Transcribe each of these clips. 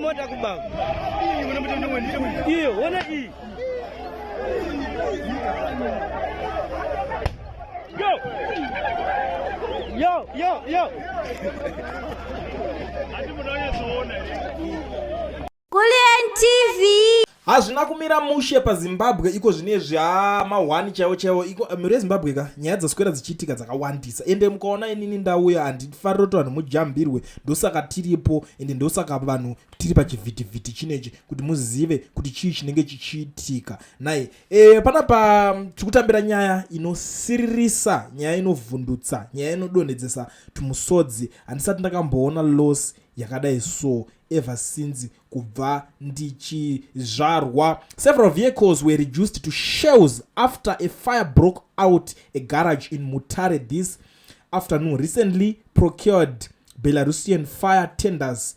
Mota kubako iyo, ona iyi. Yo yo yo yo. Kulliant TV. Hazvina kumira mushe paZimbabwe iko zvinezvi, ha, mahwani chaiwo chaiwo iko. Mhuri yeZimbabwe ka, nyaya dzaswera dzichiitika dzakawandisa, ende mukaona inini ndauya, handifariri kuti vanhu mujambirwe. Ndosaka tiripo, ende ndosaka vanhu tiri pachivhitivhiti chinechi, kuti muzive kuti chii chinenge chichiitika nai. Panapa tiri kutambira nyaya inosiririsa, nyaya inovhundutsa, nyaya inodonhedzesa tumusodzi. Handisati ndakamboona loss yakadai so ever since kubva ndichizvarwa. Several vehicles were reduced to shells after a fire broke out a garage in Mutare this afternoon. Recently procured Belarusian fire tenders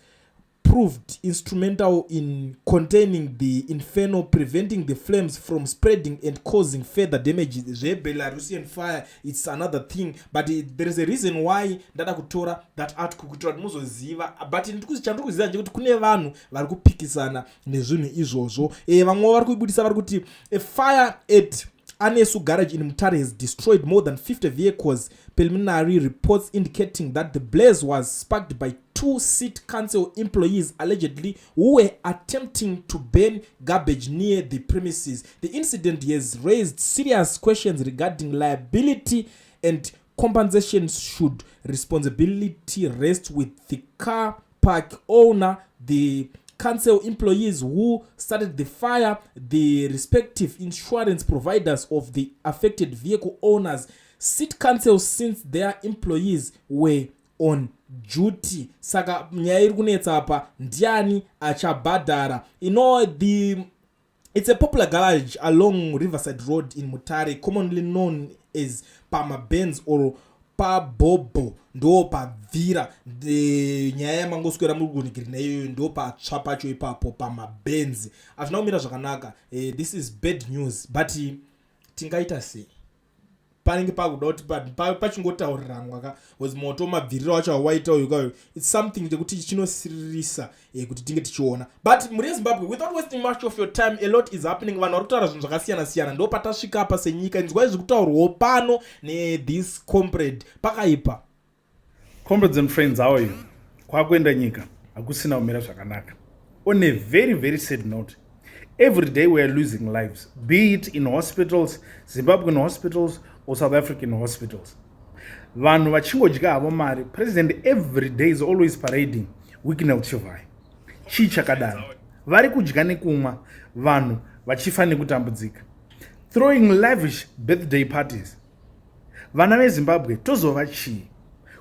proved instrumental in containing the inferno, preventing the flames from spreading and causing further damage. ZveBelarusian fire, it's another thing, but there is a reason why ndada kutora that article kuitira kuti muzoziva. But chandiri kuziva ndechekuti kune vanhu vari kupikisana nezvinhu izvozvo. Vamwe vari kuibudisa, vari kuti a fire at Anesu garage in Mutare has destroyed more than 50 vehicles. Preliminary reports indicating that the blaze was sparked by two city council employees allegedly who were attempting to burn garbage near the premises. The incident has raised serious questions regarding liability and compensation. Should responsibility rest with the car park owner, the council employees who started the fire, the respective insurance providers of the affected vehicle owners, city council, since their employees were on duty? Saka nyaya iri kunetsa apa, ndiani achabhadhara? You know the it's a popular garage along Riverside Road in Mutare, commonly known as Pamabenz or Pabobo. Ndo pabvira nyaya yamangoswera muri kunikiri naiyoyo, ndo patsva pacho ipapo pamabenzi. Hazvina kumira zvakanaka. This is bad news, but tingaita sei? Panenge pakuda kuti pachingotauriranwa ka, because moto mabviriro wacho awaita uyu kayo, it's something chekuti chinosiririsa kuti tinge tichiona. But mhuri yeZimbabwe, without wasting much of your time, a lot is happening. Vanhu vari kutaura zvinhu zvakasiyana siyana. Ndo patasvika apa senyika. Inzwai zviri kutaurwawo pano nethis comrade. Pakaipa. Comrades and friends, how are you? Kwakuenda nyika hakusina kumira zvakanaka. On a very, very sad note, every day we are losing lives, be it in hospitals, Zimbabwean hospitals or South African hospitals, vanhu vachingodya havo mari. President every day is always parading Wicknell Chivayo. Chii chakadaro? Vari kudya nekumwa, vanhu vachifa nekutambudzika, throwing lavish birthday parties. Vana veZimbabwe tozova chii?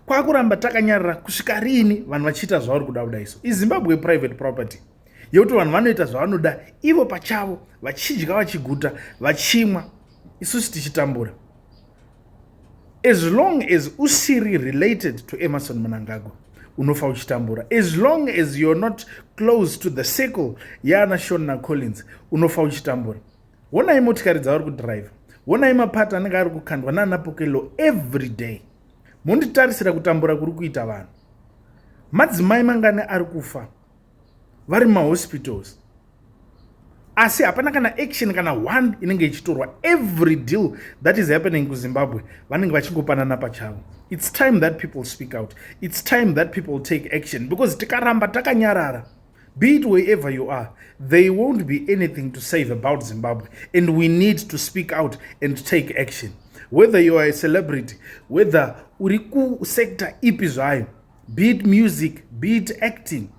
Kwakuramba takanyarara kusvika riini, vanhu vachiita zvavari kuda kudai? So iZimbabwe private property yekuti vanhu vanoita zvavanoda ivo pachavo, vachidya, vachiguta, vachimwa, isusu tichitambura? As long as usiri related to Emmerson Mnangagwa, unofa uchitambura. As long as you're not close to the circle yaana Sean naCollins, unofa uchitambura. Honai motikari dzavari kudhiraivha, honai mapati anenge ari kukandwa naana Pokelo every day. Monditarisira kutambura kuri kuita vanhu. Madzimai mangani ari kufa vari mumahospitals, asi hapana kana action kana one inenge ichitorwa. Every deal that is happening kuZimbabwe, vanenge vachingopanana pachavo. It's time that people speak out. It's time that people take action, because tikaramba takanyarara, be it wherever you are, there won't be anything to save about Zimbabwe, and we need to speak out and take action. Whether you are a celebrity, whether uri kusector ipi zvayo, be it music, be it acting,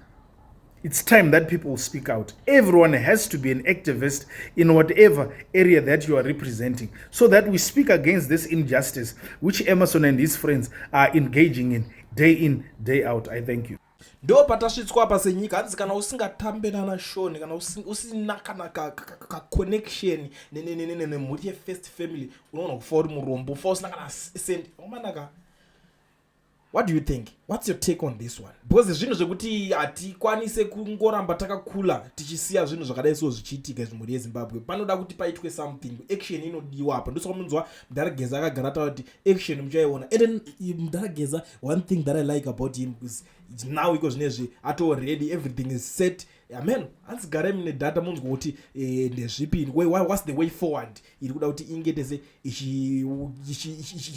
it's time that people speak out. Everyone has to be an activist in whatever area that you are representing, so that we speak against this injustice which Emmerson and his friends are engaging in day in, day out. I thank you. Ndo patasvitswa apa senyika. Hanzi kana usingatambe nana Sean, kana usina kana kaconnection nemhuri yefirst family, unoona kufa uri murombo, ufa usina kana cent. Omanaka, what do you think? What's your take on this one? Because zvinhu zvekuti hatikwanise kungoramba takakula tichisiya zvinhu zvakadai so zvichiitika izvi. Mhuri yeZimbabwe, panoda kuti paitwe something. Action inodiwa apa. Ndosaka munzwa Mudhara Geza akagara taura kuti action muchaiona. And then Mudhara Geza, one thing that I like about him is Now iko zvinezvi ato ready, everything is set. Amen. Hanzi garai mune data munzwa kuti ndezvipi, what's the way forward iri kuda kuti inge tese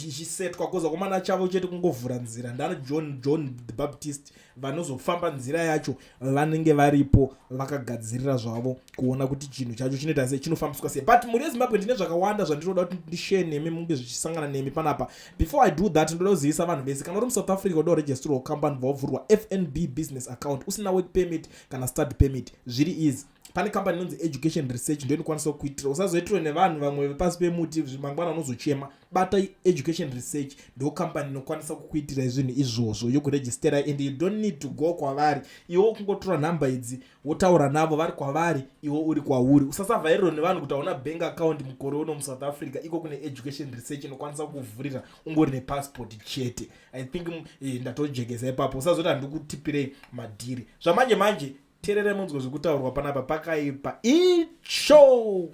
ichisetwa, koza komana chavo chete kungovhura nzira. Ndana John the Baptist vanozofamba nzira yacho, vanenge varipo vakagadzirira zvavo kuona kuti chinhu chacho chinoita sei, chinofambiswa sei. But mhuri yeZimbabwe, ndine zvakawanda zvandinoda kuti ndishare nemi, munge zvichisangana nemi panapa. Before I do that, ndoda kuzivisa vanhu vese, kana uri muSouth Africa uda kuregisterwa company, vavhurwa FNB business account usina work permit kana study permit, zviri easy. Pane company inonzi Education Research, ndo inokwanisa kukuitira. Usazoitirwe nevanhu vamwe vepasi pemuti, mangwana unozochema. Bata Education Research, ndo company inokwanisa kukuitira zvinhu izvozvo, yokurejistera, and you don't need to go kwavari. Iwe kungotora nhamba idzi, wotaura navo vari kwavari, iwe uri kwauri. Usasavhairirwa nevanhu kuti hauna bank account mukore uno muSouth Africa. Iko kune Education Research inokwanisa kuvhurira ungori nepassport chete. I think ndatojekesa ipapo. Usazoti handikutipirei madhiri zvamanje manje. Teerere munzwe zvekutaurwa panapa, pakaipa icho.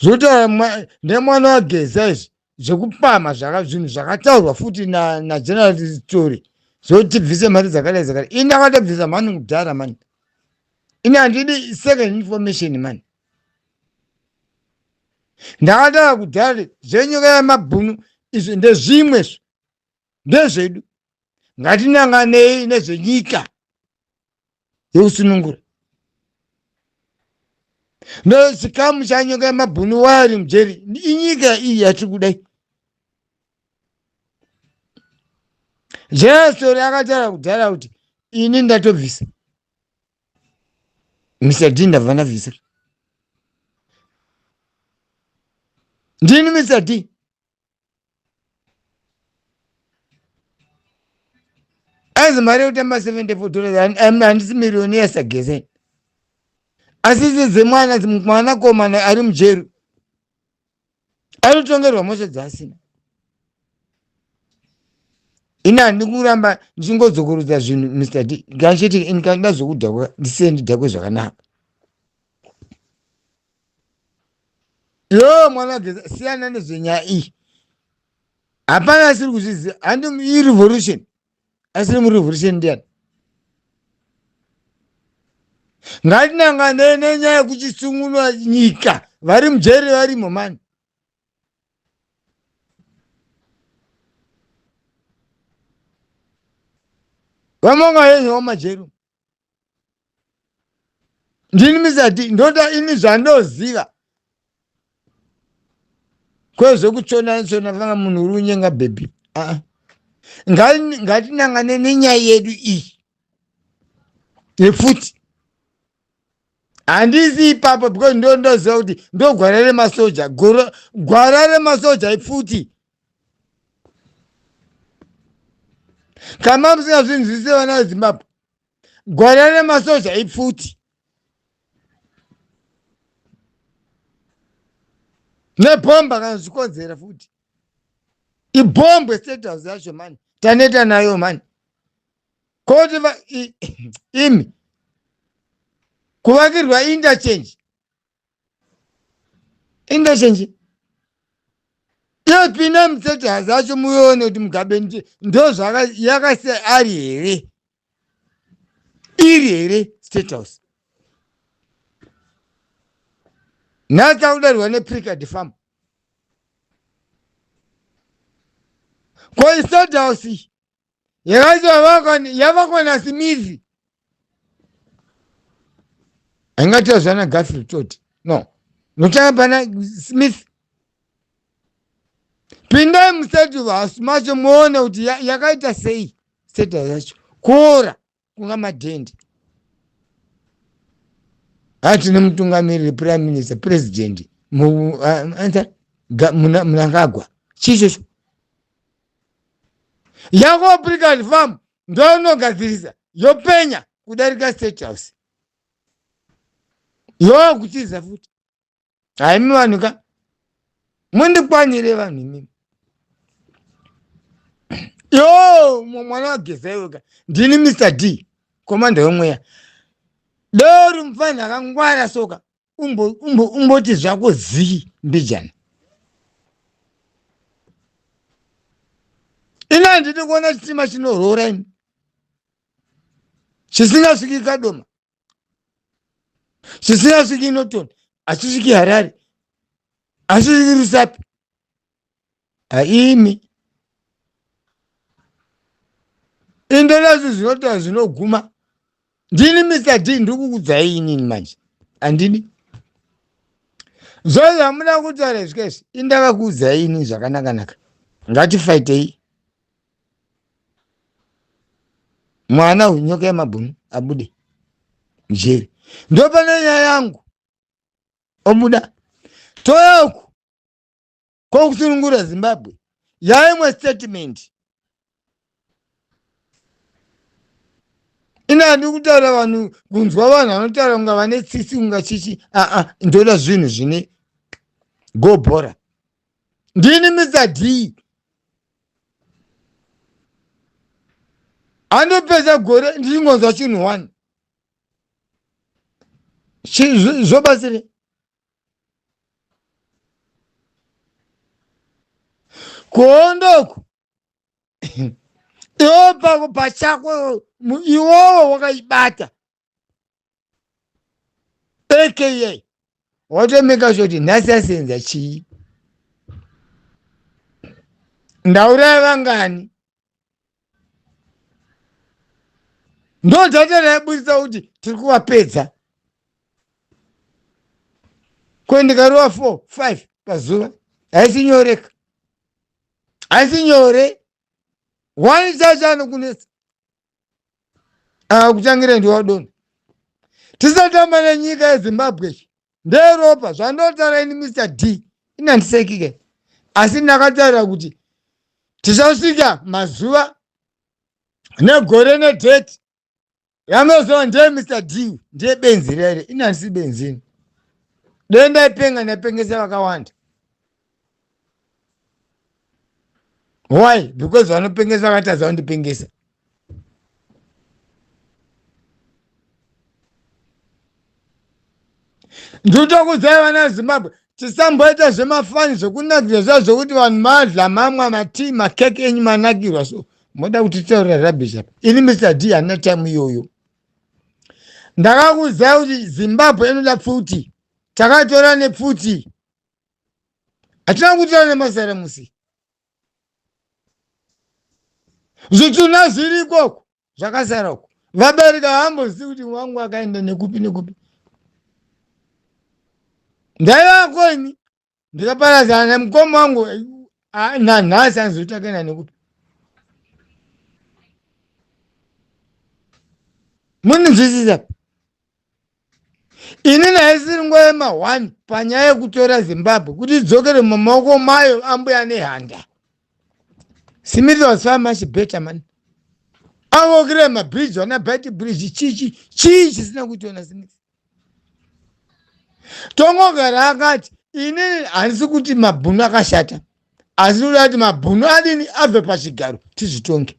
Zvotaura nemwana waGeza izvi zvekupama zvinhu zvakataurwa futi naGeneral Story, zvotibvise mari dzakadai dzakadai. Ini ndakatobvisa mani kudhara mani. Ini handidi second information mani. Ndakataura kudhara, zvenyika yamabhunu izvi ndezvimwe, zvo ndezvedu. Ngatinanganei nezvenyika yekusunungura. Ndo chikamu chanyoka yamabhunu wari mujeri. Inyika iyi yatiri kudai. Jesu akataura kudhara kuti ini ndatobvisa. Mr D, ndabva ndabvisa. Ndini Mr D. Aizi mari yekutamba $74. Handisi millionaire saGeza, asi idzi dzemwana, mwanakomana ari mujeri, anotongerwa mhosva dzaasina. Ini handi kuramba ndichingodzokorodza zvinhu. Mr D, kanchiti ini kanda zvokudhakwa, ndisiye ndidhakwe zvakanaka. Yo mwana Geza, siyana nezvenyaya iyi. Hapana asiri kuzviziva. Handi irevolution? Asiri murevolution ndiani? Ngatinangane nenyaya yekuchisungunwa nyika. Vari mujeri varimo mani. Vamonga yenyu wamajeri. Ndini misati ndoda ini zvandoziva kwezvekutsvona tsvona vanga munhu uri unyenga bhebhi. Aa, ngatinangane nenyaya yedu iyi yefuti. Handisi ipapo because ndo ndoziva kuti ndo gwara remasoja. Gwara remasoja ipfuti. Kama musingazvinzwise, vana veZimbabwe, gwara remasoja ipfuti nebhomba kana zvikonzera futi ibhombwe. State House yacho mani, taneta nayo mani. Koti imi kuvakirwa interchange, interchange yopinda mustate house yacho, muone kuti Mugabe ndo zvakasiya ari here, iri here State House. Nhasi takudarwa nePricaid Farm. Ko State House yakazi yavakwa naSmith, haingatiwa zvana Garfield toti no notanga pana Smith. Pindai muState House macho muone kuti yakaita sei State House yacho, kuora kunga madhende. Hatine mutungamiriri, prime minister, president Mnangagwa. Chichocho yako Pricaid Farm ndoinogadzirisa, yopenya kudarika State House. Yokutiza futi. Haimi vanhu ka, mundikwanire vanhu imimi. Yo mwana waGeza iwe ka, ndini Mr D, komanda wemweya. Dori mufana akangwara soka, umboti zvako zii mbijana. Ini handidi kuona chitima chinorora ini. Chisingasviki Kadoma, chisingasviki Norton, hachisviki Harare, hachisviki Rusape. Haimi indonazvo zvinotaura zvinoguma. Ndini Mr D, ndiri kukudzai inini manje, handini zvo zvamuda kutaura izvi izvi, indakakuudzai inini zvakanakanaka. Ngatifaitei mwana uyu nyoka yemabhunu abude mujeri, ndopane nyaya yangu obuda toya uku kokusunungura Zimbabwe yaimwe statement ina handi kutaura vanhu kunzwa vanhu vanotaura kunga vane tsitsi kunga chichi aa ndoda zvinhu zvine gobhora. Ndini Mr D, handopedza gore ndichingonzwa chinhu one zvobatsire kuondoku iwo pako pachako iwowo wakaibata aka watomeka sure kuti nhasi asenza chii, ndauraya vangani, ndo data raibudisa kuti tiri kuvapedza. Ko ndikarova 4 5 pazuva haisi nyoreka, haisi nyore. One chacho anokunetsa akutangira ndiwadona. Tisatamba nenyika yeZimbabwe, nderopa. Zvandotaura ini Mr D inandisekike, asi ndakataura kuti tichasvika mazuva negore nedheti yamunoziva. Ndiye Mr D, ndiye benzi rere. Inandisi benzini, dei ndaipenga ndaipengesa vakawanda. Why? Because vanopengesa vakatadza kundipengesa. Ndinotokudzai vana veZimbabwe, tisamboita zvemafani zvekunakirwa zva zvokuti vanhu madla mamwa matii makeke enyu manakirwa, so moda kutitaurira rubbish apa. Ini Mr D handina time iyoyo. Ndakakudzai kuti Zimbabwe inoda pfuti, takatora nepfuti, hatina kutora nemasaramusi. Zvitunha zviri ikoko zvakasara uko, vabereki havambozivi kuti wangu akaenda nekupi nekupi. Ndaivako ini ndikaparadzana nemukoma wangu, nanhasi anzi kuti akaenda nekupi. Muninzwisisa? Ini naisiri nguva yema1 panyaya yekutora Zimbabwe kuti idzokere mumaoko mayo ambuya nehanda. Smith was far much better man. Avokire mabridge vana Bati Bridge, chichi chii chisina kuitwa Smith? Tongogara akati inini handisi kuti mabhunu akashata, asi ndoda kuti mabhunu adini abve pachigaro tizvitonge,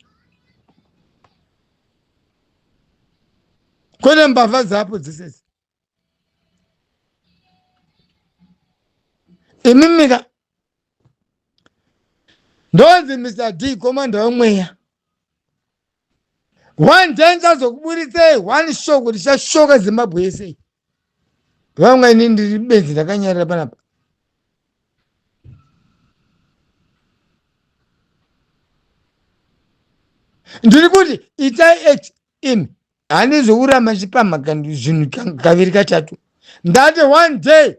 kwete mbavha dzapo dzesese. Imimika ndonzi Mr D, komanda wemweya. One day ndichazokuburitsei one shoko tichashoka Zimbabwe yese. Vamwe ini ndiri benzi ndakanyarira panapa. Ndiri kuti itai act imi, handizokuramba chipamha zvinhu kaviri katatu. Ndati one day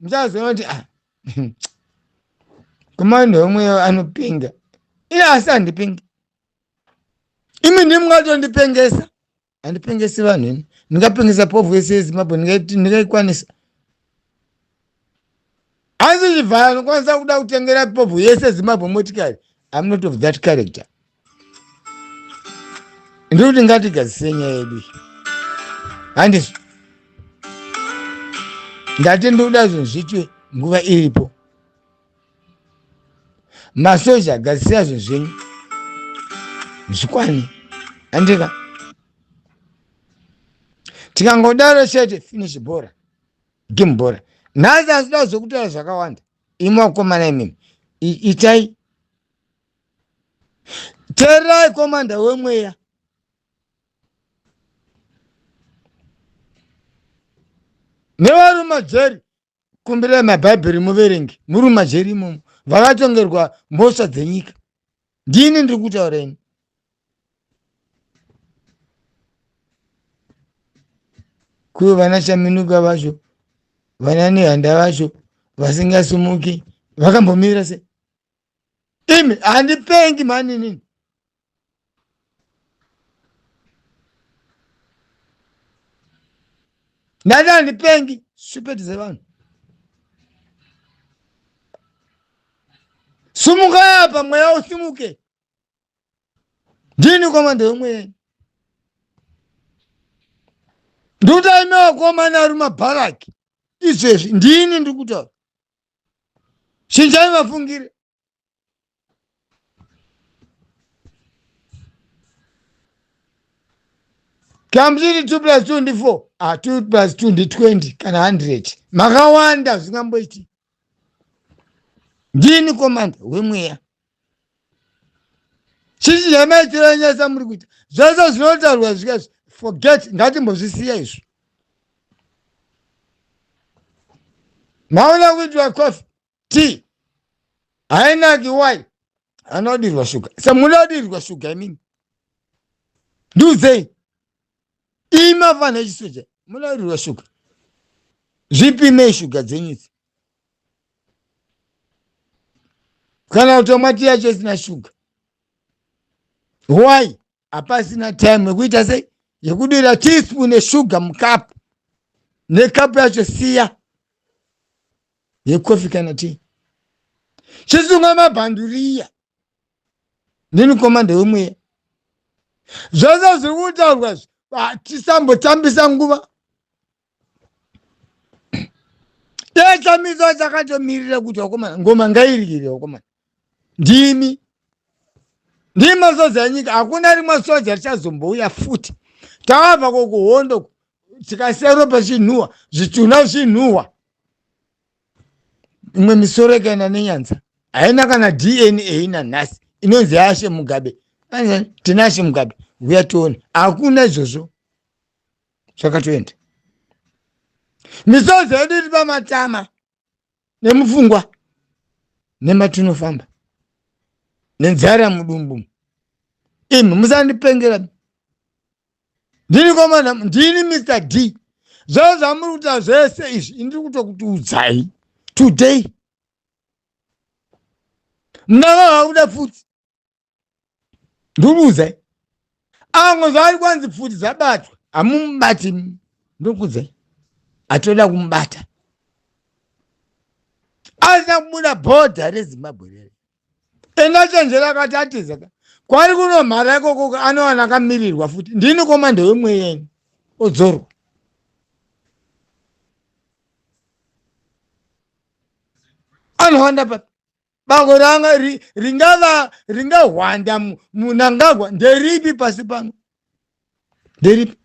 muchazoona kuti ah, komanda wemweya anopenga. Iye asi handipingi, imi ndimungatondipengesa. Handipengesi vanhu ini, ndingapengesa povhu yese yeZimbabwe ndingaikwanisa? Asi chivhaya anokwanisa kuda kutengera povhu yese Zimbabwe motikari. I'm not of that character. Ndiri kuti ngatigadzise nyaya yedu, handizvo? Ndati ndikuda zvinhu zviitwe nguva iripo. Masoja, gadzisira zvinhu zvenyu zvikwani, handika? Tikangodaro chete, finish bhora, game bhora. Nhasi asida zvokutaura zvakawanda. Imi vakomana imimi, itai teererai komanda wemweya. Nevari mumajeri, kumbirai mabhaibheri muverenge, muri mumajeri imomo vakatongerwa mhosva dzenyika. Ndini ndiri kutaura ini. Kuve vana Chaminuka vacho, vana Nehanda vacho vasingasimuki vakambomira sei? Imi handipengi mhani inini. Ndati handipengi, stupid dzevanhu. Sumukai apa, mweya usimuke. Ndini komanda yomweya. Ndikuti imi vakomana ari mabharaki izvezvi, ndini ndiri kutaura. Chinjai mafungire. Kamuchiti 2 plus 2 ndi 4, ah, 2 plus 2 ndi 20 kana 100. Makawanda zvingamboiti. Ndini komanda wemweya. Chichi chamaitira nyasa muri kuita zvese zvinotaurwa zvikazvi, forget, ngatimbozvisiya izvo. Maona kuitwa coffee tea hainaki, why? Anodirwa shuga. Semunodirwa shuga imimi, ndiudzei imi afanira chisoja, munodirwa shuga. Zvipimei shuga dzenyu idzi, kana kutomwa tii yacho isina shuga. Why? Hapasina time yekuita sei, yekudira teaspoon neshuga mukapu, nekapu yacho siya yekofi kana tii. Chisunga mabhanduriya. Ndini komanda wemweya. Zvese zviri kutaurwa izvi, tisambotambisa nguva. Techamiso chakatomirira kuti vakomana, ngoma ngairire vakomana. Ndimi ndimi masoja enyika, hakuna rimwe soja richazombouya futi. Takabva kokuhondo tikasiya ropa chinhuhwa, zvitunha zvinhuhwa, imwe misoro ikaenda nenyanza haina kana DNA nanhasi inonzi yaShe Mugabe. Tinashe Mugabe uya tione, hakuna izvozvo, zvakatoenda. Misodzi yedu iri pamatama nemupfungwa nematinofamba nenzara mudumbu. Imi musandipengera, ndini komana, ndini Mr D. Zvavo zvamuri kuita zvese izvi, indiri kutokuti today munanga vakuda futi ndikuudzai amwe zvaari kwanzi pfuti dzabatwa, hamumubati. Ndokuudzai, atoda kumubata asina kubuda bhodha reZimbabwe rere. Enda chenjera, akati atiza ka kwari kunomhara ikoko, anowana akamirirwa futi. Ndini komanda wemweyeni, odzorwa. Anohwanda papi? Bako ranga ringava ringahwanda Munangagwa nderipi pasi pano? Nderipi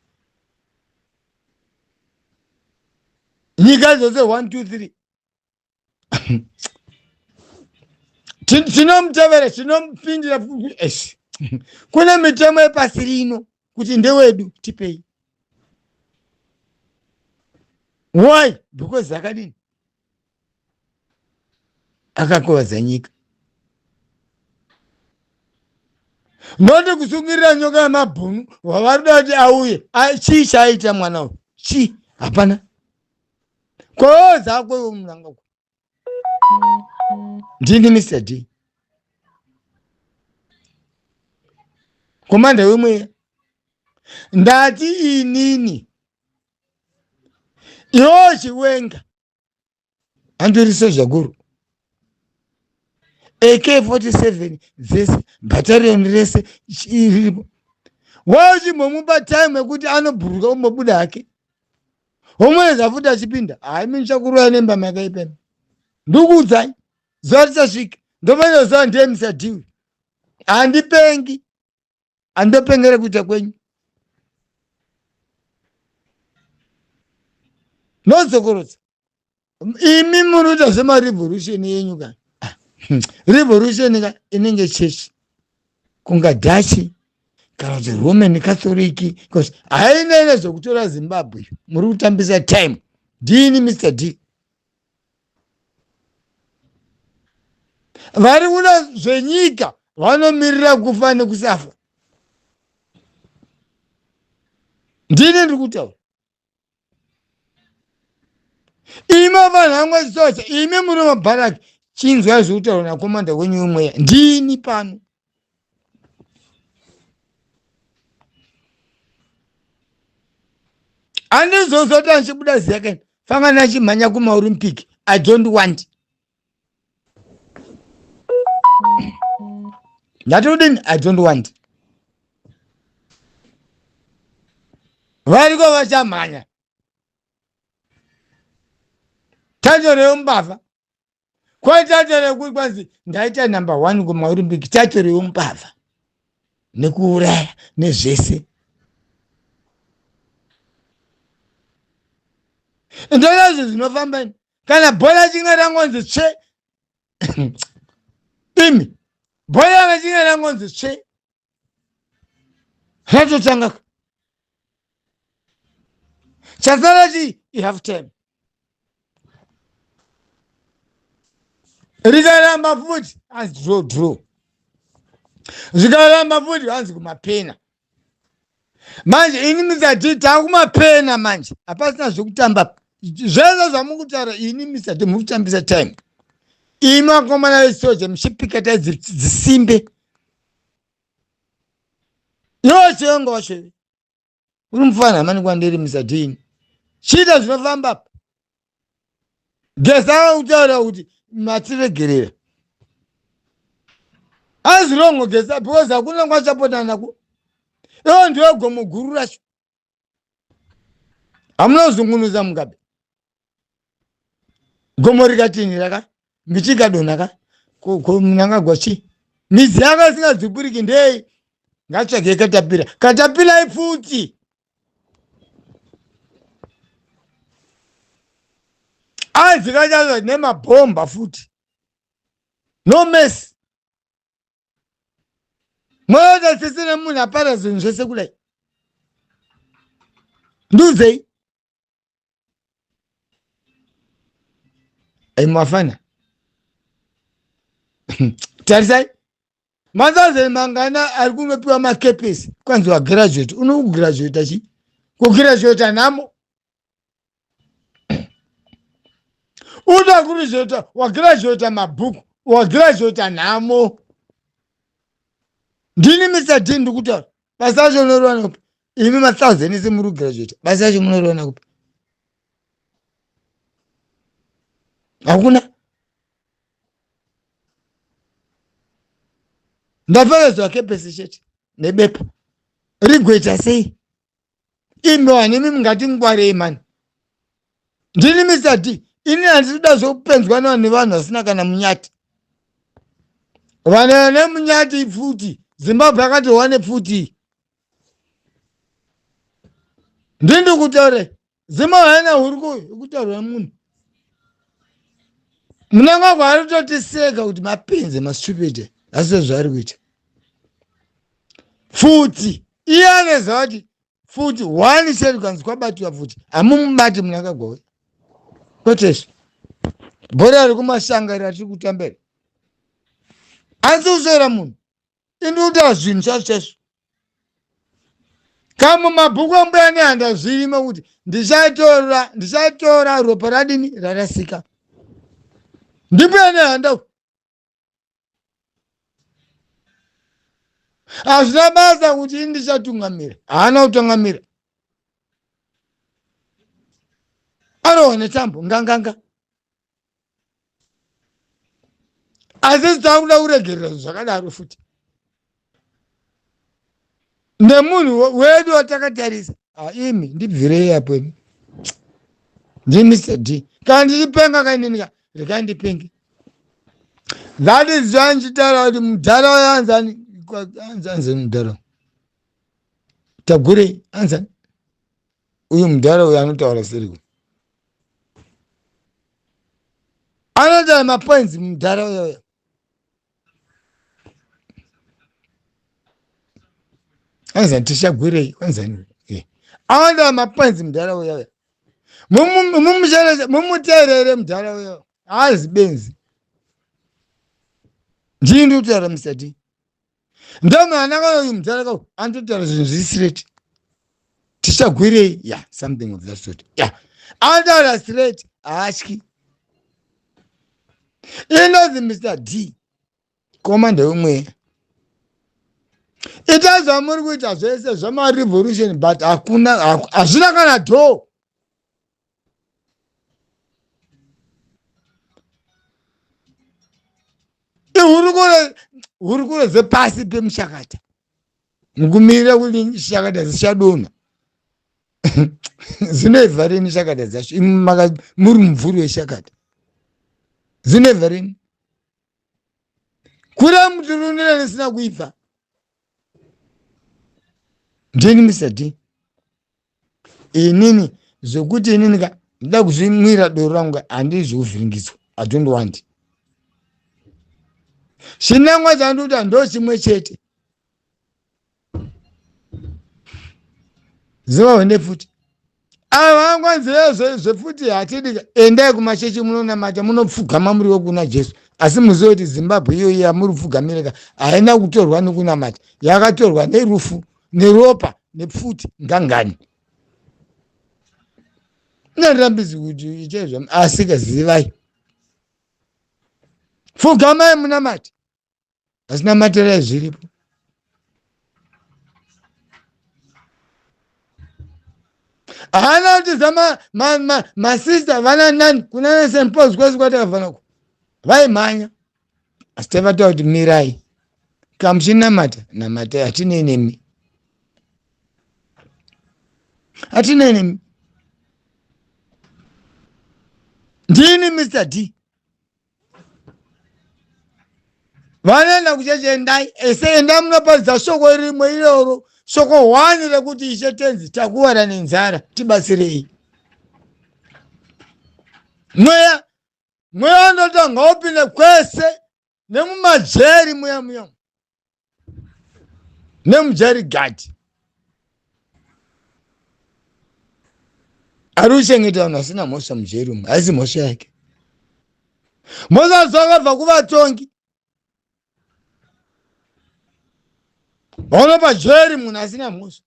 nyika dzose? 1 2 3, tinomutevera, tinomupindira. Kune mitemo yepasi rino kuti ndewedu, tipei. Why? Because akadini? Akakuvadza nyika. Noti kusungirira nyoka yamabhunu wavari kuda kuti auye, chii chaaita mwana uyu? Chii? Hapana. Kwozako iwe Munangagwa, ndini Mr D, komanda wemweya. Ndati inini iwo Chiwenga andiri soja guru, AK47 dzese, battalion rese riripo. Wachimbomupa time yekuti anobhuruka ombobuda hake, omwedza futi achipinda. Hai, minichakuroya nembama yakaipema. Ndikuudzai, zuva richasvika ndofanira zuva ndiye Mr D. Handipengi, handopengere kuita kwenyu. Nodzokorodza, imi munoita zvemarevolution yenyu ka. Revolution ka inenge chechi kunga Dhachi kana kuti Roman Catholic, because haina nezvekutora Zimbabwe. Muri kutambisa time. Ndini Mr D. Vari kuda zvenyika vanomirira kufa nekusafa. Ndini ndiri kutaura. Imi vanhu vamwe socha, imi muri mabharaki, chinzwai zviri kutaurwa nakomanda wenyu wemweya. Ndini pano. Andizozoti andichibuda ziya kaini fanga ndachimhanya kumaolympic. I don't want. Ndati kudini? I don't want. Variko vachamhanya. Tachorewo mbavha. Kwatacho rekuti kwanzi ndaita number 1 kumaolympic, tachorewo mbavha. Nekuuraya nezvese. Ndozvo zvinofamba ini. Kana bhora chinge rangonzi tsve. Imi. Bhora chinge rangonzi tsve. Ratotanga. Chasara chi i half time. Rikaramba futi hanzi draw draw. Zvikaramba futi hanzi kumapena. Manje ini Mr D takumapena manje. Hapasina zvekutamba. Zvese zvamukutaura ini Mr D mukutambisa time. Imi vakomana vesoja muchipikata dzisimbe. Iwe chengo wacho. Uri mufana mani kwandiri Mr D ini. Chiita zvinofamba apa. Geza kutaura kuti matiregerera. Azi wrong Geza because hakuna kwachapotana nako. Iwe ndiwe gomo guru racho. Hamuna kuzungunuza Mugabe. Gomo rikatinhira ka, miti ikadonha ka, ko Mnangagwa chii? Midzi yanga isingadzipuriki ndei? Ngatsvage katapira. Katapira ipfuti. Anzi kachaza nemabhomba futi. No mess. Moyo sese nemunhu apara zvinhu zvese kudai. Nduzei. Ai mafana. Tarisai. Mazaze mangana ari kunopiwa makepesi kwanzi wagraduate. Unokugraduate chi? Kugraduate nhamo. Uda kugraduate, wagraduate mabhuku, wagraduate nhamo. Ndini Mr D ndikutaura. Basa racho munoriwana kupi? Imi ma1000 ese muri kugraduate. Basa racho munoriwana kupi? Hakuna. Ndapfekedzwa kepesi chete nebepa. Rigoita sei? Imi vanhu imi mungati ngwarei mani. Ndini Mr D. Ini handisi kuda zvekupenzwa nevanhu vasina kana munyati. Vanhu vane munyati pfuti. Zimbabwe yakatohwa nepfuti. Ndini ndikutaure. Zimbabwe haina hurukuru ikutaurwa nemunhu. Mnangagwa ari kutotiseka kuti mapenzi mastupid. Asi zvaari kuita. Pfuti. Iye anoziva kuti futi one chete kanzi kwabatiwa futi hamumubati Mnangagwa uya. Kwete izvo. Bhora riri kumashanga iri ratiri kutamba iri. Asi usora munhu. Indikuta zvinhu chaizvo chaizvo. Kamwe mabhuku ambuya nehanda zvirimo kuti ndichatora ropa radini rarasika. Ndimbuya nehanda uyu. Hazvina basa kuti ini ndichatungamira. Haana kutungamira. Arohwa netambo nganganga. Asi takuda kuregerera zvakadaro futi. Nemunhu wedu watakatarisa. Imi ndibvirei apo imi. Ndi Mr D. Kana ndichipenga kainini ka regai ndipenge. That is why ndichitaura kuti mudhara uyo anzani anzani mudhara. Tagurei anzani. Uyu mudhara uyu anotaura seri. Anotaura mapoints mudhara uyo uyo. Anzani tichagwirei anzani. Anotaura mapoints mudhara uyo uyo. Mumuteerere mudhara uyo, haazi benzi. Ndii ndikutaura Mr D. Ndomwana kana uyu mudhara ka anototaura zvinhu zviri straight. Tichagwirei? Yeah, something of that sort. Yeah. Anotaura straight, haatyi. Inonzi Mr D. Koma ndewemweya. Ita zvamuri kuita zvese zvemarevolution but hakuna hazvina kana door. Ihurukuro hurukuro dzepasi pemushakata. Mukumirira kuti shakata dzichadonha. Dzinoibva rini shakata dzacho? Imi muri mumvuri weshakata. Dzinoibva rini? Kura muturunira risina kuibva. Ndini Mr D. Inini zvekuti inini ka ndida kuzvimwira doro rangu handii zvekuvhiringidzwa. I don't want. Chinangwa chandikuita ndo chimwe chete. Ziva wende futi. Ava vangwanzi zvepfuti hatidi. Endai kumachechi munonamata munopfugama muri wekuna Jesu. Asi muzive kuti Zimbabwe iyoyi yamuri kupfugamireka haina kutorwa nekunamata. Yakatorwa nerufu, neropa, nepfuti ngangani. Ndarambidzi kuti itai zvam asi kazivai. Pfugamai munamate. Asi namatirai zviripo. Haana kutiza masista vana nani kunana St Paul's kwese kwatakafana ku vaimhanya asi taivataura kuti mirai kana muchinamata namatai hatinei nemi hatinei nemi ndini Mr D vanoenda kuchechi endai ese endai munoparidza shoko rimwe iroro shoko hwani rekuti ishe tenzi takuwara nenzara tibatsirei mweya mweya unotanga upinde kwese nemumajeri muya muya nemujeri gadi ari kuchengeta vanhu vasina mhosva mujeri umu haisi mhosva yake mhosva dzakabva kuvatongi vanopa jeri munhu asina mhosva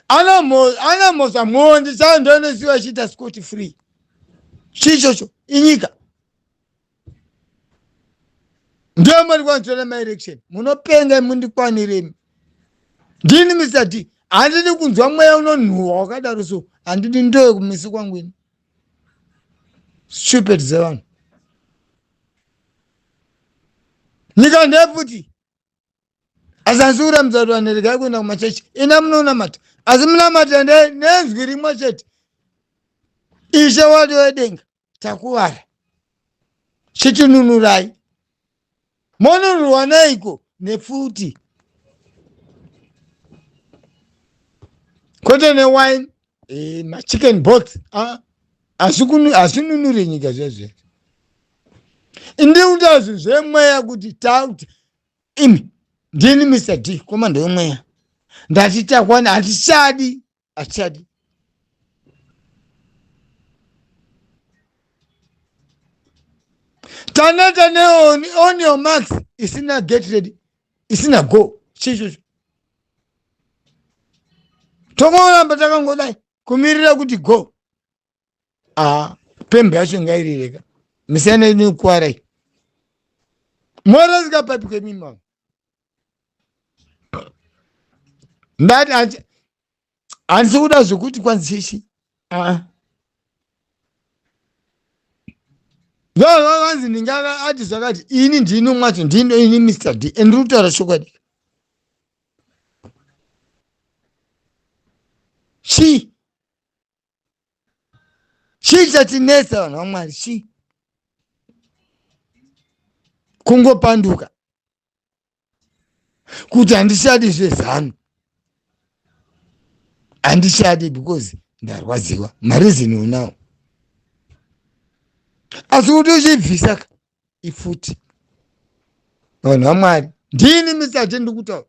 ana mhosva mhondi chayo ndoinosiwa ichiita scot free chii ichocho inyika ndiyo muri kwanditora maelection munopenga mundikwaniremi ndini Mr D handidi kunzwa mweya unonhuhwa wakadaro so handidi ndoye kumisi kwangu ini stupid dzevanhu nyika ndeyepfuti asi handisi kurambidza kuti vanhu regai kuenda kumachechi ina munonamata asi munamata nenzwi rimwe chete ishe wati wedenga takuvara chitinunurai monunurwa neiko nepfuti kwete newine e, machicken box hazvinunure nyika zvezve ndikuta zvinhu zvemweya kuti tauti imi ndini Mr D komando yemweya ndati takwana hatichadi hatichadi taneta neon on your marks isina get ready isina go chichocho tongoramba takangodai kumirira kuti go ah pembe yacho ngairireka misiyana inokuwarai morasika papi kwemimi ndati handisi kuda zvekuti kwanzi chichi aa vanzi ndingava ati zvakati ini ndini mwacho ndini ini Mr D and ndiri kutaura chokwadi chii chii chatinetsa vanhu vamwari chii kungopanduka kuti handichadi zvezanu handichadi because ndarwadziwa mareason unawo asi kuti uchibvisa ka ifuti vanhu vamwari ndini misati ndikutaura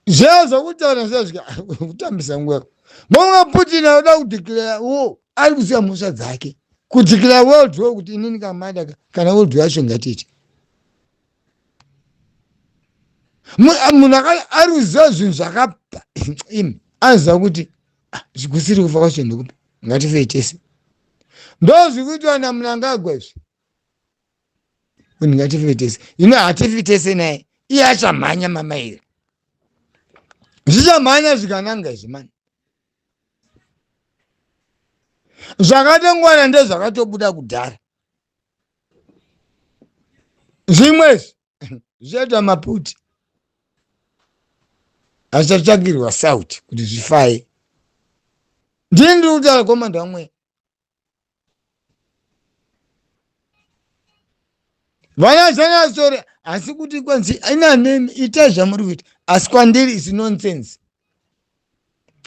zveyo zvokutaura zvezvika kutambisa nguva Monga Putin anoda kudeclare war, ari kuziva mhosva dzake. Kudeclare world war kuti inini kamada kana world war yacho ngatiite. Munhu ari kuziva zvinhu zvakapa imi anoziva kuti ah, kusiri kufa kwacho ndekupi ngatifei tese. Ndozvikuitwa naMnangagwa izvi. Kuti ngatife tese. Ino hatifi tese naye. Iye achamhanya mamaira. Zvichamhanya zvikananga izvi mani. Zvakatongwana ndezvakatobuda kudhara. Zvimwe izvi zvichaita maputi. Achatsvakirwa sauti kuti zvifaye. Ndini ndiri kutaura komanda wamweya. Vana zvanyasori asi kuti kwanzi inanemi itai zvamuri kuita asi kwandiri is nonsense.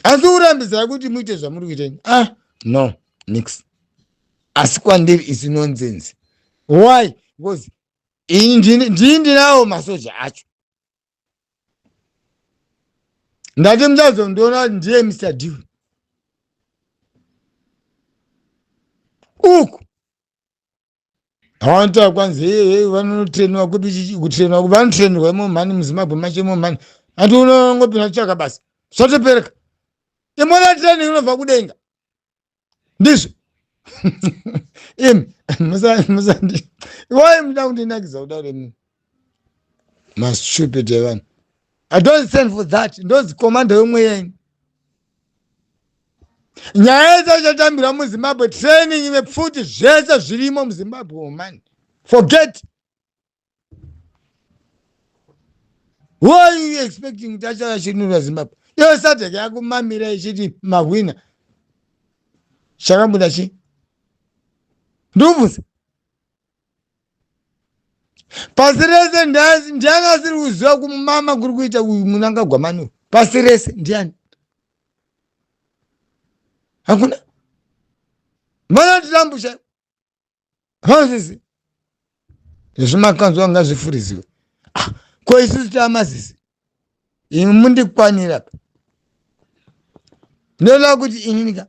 Asi kurambidzai kuti muite zvamuri kuita ini. Ah no nix. Asi kwandiri is nonsense. Why? Because ini ndini ndinawo masoja acho. Ndati muchazondiona ndiye Mr. Deal. Uku havanotaura kwanzi hey vanotrainwa kupi kutrainwa kupi vanotrainwa imo mhani muzimbabwe macho imo mhani anti unongopinda kutsvaka basa zvatopereka imona training inobva kudenga ndizvo imi musandi why muda kundinakidza kudaro imi mastupid evanhu i don't stand for that ndozi commander wemweya ini nyaya yese ichatambirwa muzimbabwe training vepfuti zvese zvirimo muzimbabwe mani forget Who are you expecting kuti achauya achinunura Zimbabwe? Iyo SADC yakumamira ichiti mahwina. Chakabuda chii? Ndikubvunza. Pasi rese ndiani asiri kuziva kumama kuri kuita uyu Mnangagwa mani? Pasi rese ndiani? Hakuna. Vanotitambu chaivo. Hazisi. Zvimakanzwa ngazvifuriziwe. Ah, ko isusu tamazisi. Imi mundikwanira. Ndoda kuti inini ka.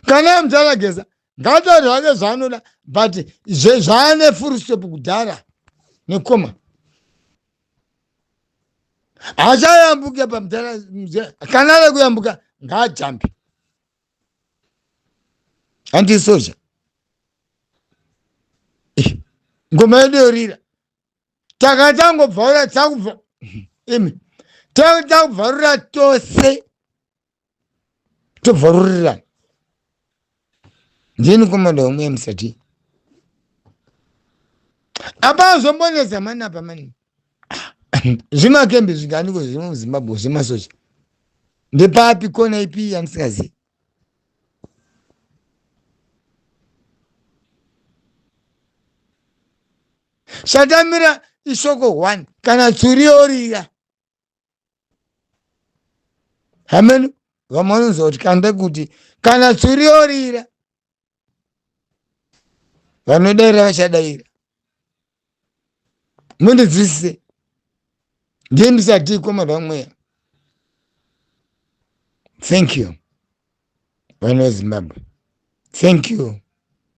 Kana mudhara Geza ngaataure zvake zvaanoda but zvaane full stop kudhara nekoma. Achayambuka pamudhara kana ave kuyambuka ngaajambe. Anti soja. Eh, ngoma yedu yorira. Takatangobvaura takubva imi. Takubvarura tose. Tobvarurirana. Ndini komanda wemweya musati. Apa zvombonetsa mani apa mani. Zvimakembi zvinganiko zviri muZimbabwe zvemasoja. Ndepapi kona ipi yandisingazivi. Chatamira ishoko one kana tsuri yorira. Hameno vamwe vanonzwa kuti kanda kuti kana tsuri yorira vanodaira vachadaira. Mundidzidzise ndiye ndisati koma vamweya. Thank you vana veZimbabwe. Thank you.